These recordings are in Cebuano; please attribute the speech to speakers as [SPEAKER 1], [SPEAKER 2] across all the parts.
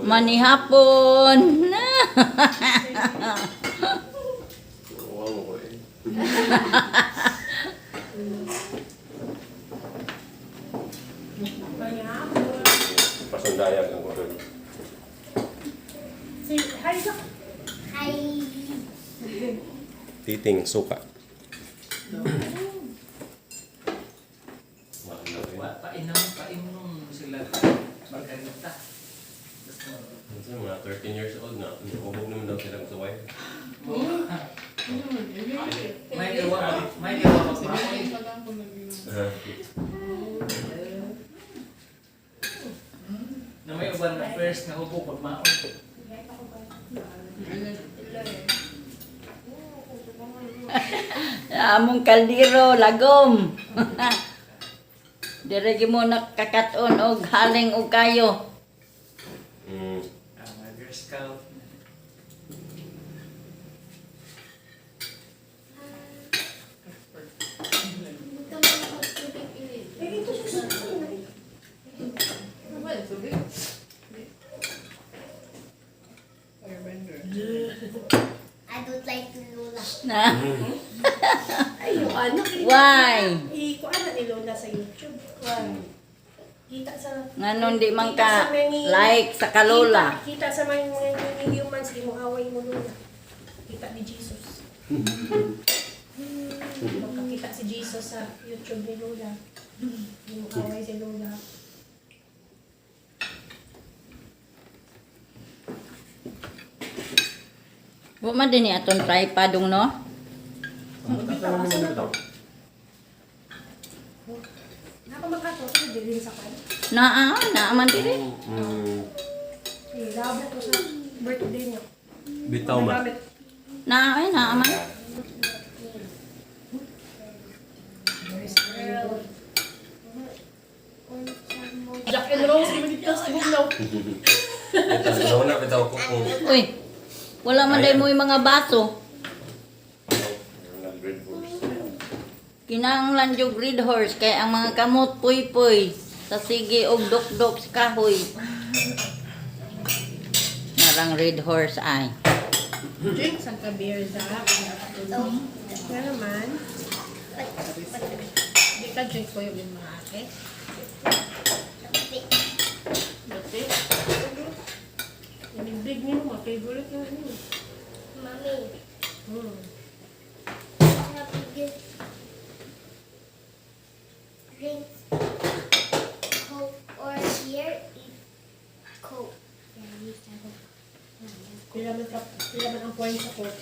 [SPEAKER 1] Manihapon.
[SPEAKER 2] Wow ko eh. Pasundayag ang oral.
[SPEAKER 3] Say hi, Zach.
[SPEAKER 4] Hi.
[SPEAKER 2] Titing suka.
[SPEAKER 5] Painom, painom sila. Margarita.
[SPEAKER 2] Kasi mga 13 years old na, ubog naman daw sila sa wife.
[SPEAKER 5] May gawa magmaoy. Na may uban na first na hubog magmaoy.
[SPEAKER 1] Among kaldero lagom. Dire gyud mo nakakaton og haling og kayo.
[SPEAKER 5] Ah, mga Girl Scout.
[SPEAKER 3] Eh, ito siya.
[SPEAKER 4] I don't like Lola.
[SPEAKER 1] Na.
[SPEAKER 3] Ay, yung ano.
[SPEAKER 1] Why?
[SPEAKER 3] Ikuan na ni Lola sa YouTube. Why? Kita sa...
[SPEAKER 1] Nganong di man
[SPEAKER 3] kita
[SPEAKER 1] ka
[SPEAKER 3] sa many-
[SPEAKER 1] like sa kalola.
[SPEAKER 3] Kita sa mga humans, di mo away mo Lola. Kita ni Jesus. Magkakita si Jesus sa YouTube ni Lola. Di mo away si Lola.
[SPEAKER 1] Wa man din ni atong tripod dong no?
[SPEAKER 3] Bitaw, asa na to? Napamakato, ito din sa kan.
[SPEAKER 1] Naa, naa man diri.
[SPEAKER 3] Eh, labo to sa birthday niya.
[SPEAKER 2] Bitaw ma.
[SPEAKER 3] Gamit.
[SPEAKER 1] Naa ay naa man.
[SPEAKER 3] Jack and Rose, di ba dito sa bugnaw?
[SPEAKER 2] Bitaw na bitaw ko kung
[SPEAKER 1] Uy. Wala man day mo yung mga baso.
[SPEAKER 2] Red horse.
[SPEAKER 1] Kinahanglan jud red horse kay ang mga kamot puy-puy sa sige og dukdok sa kahoy. Narang red horse ay.
[SPEAKER 3] Drink sa ka-beer, Zach. Nga naman. Di ka drink ko yung mga ate. Dati. Yung big niyo, mga favorite yung ano.
[SPEAKER 4] Mommy. Happy drink Coke or beer, eat Coke. Yeah, use that one.
[SPEAKER 3] Pila man ang points sa court.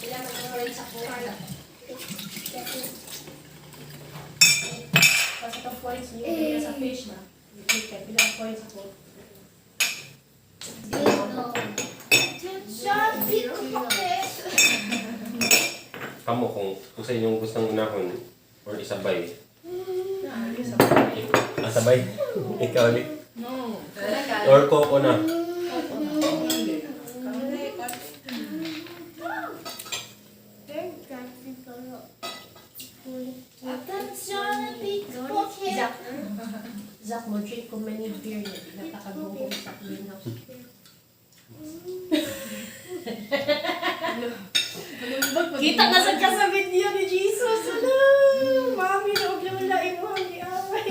[SPEAKER 3] Pila man ang points sa court. Kasi itong points niyo, pila sa fish na. Pila ang points sa court.
[SPEAKER 2] Kamo kung sa inyong gustong unahon or isabay. Ah, sabay. Ikaw ulit.
[SPEAKER 6] No.
[SPEAKER 2] Or koko na.
[SPEAKER 3] Zach, Zach, mo drink ko many beer niya. Di napakagugong sa greenhouse. Kita na sad ka sa video ni Jesus. Ano? Mami, na og lola imo ang giaway.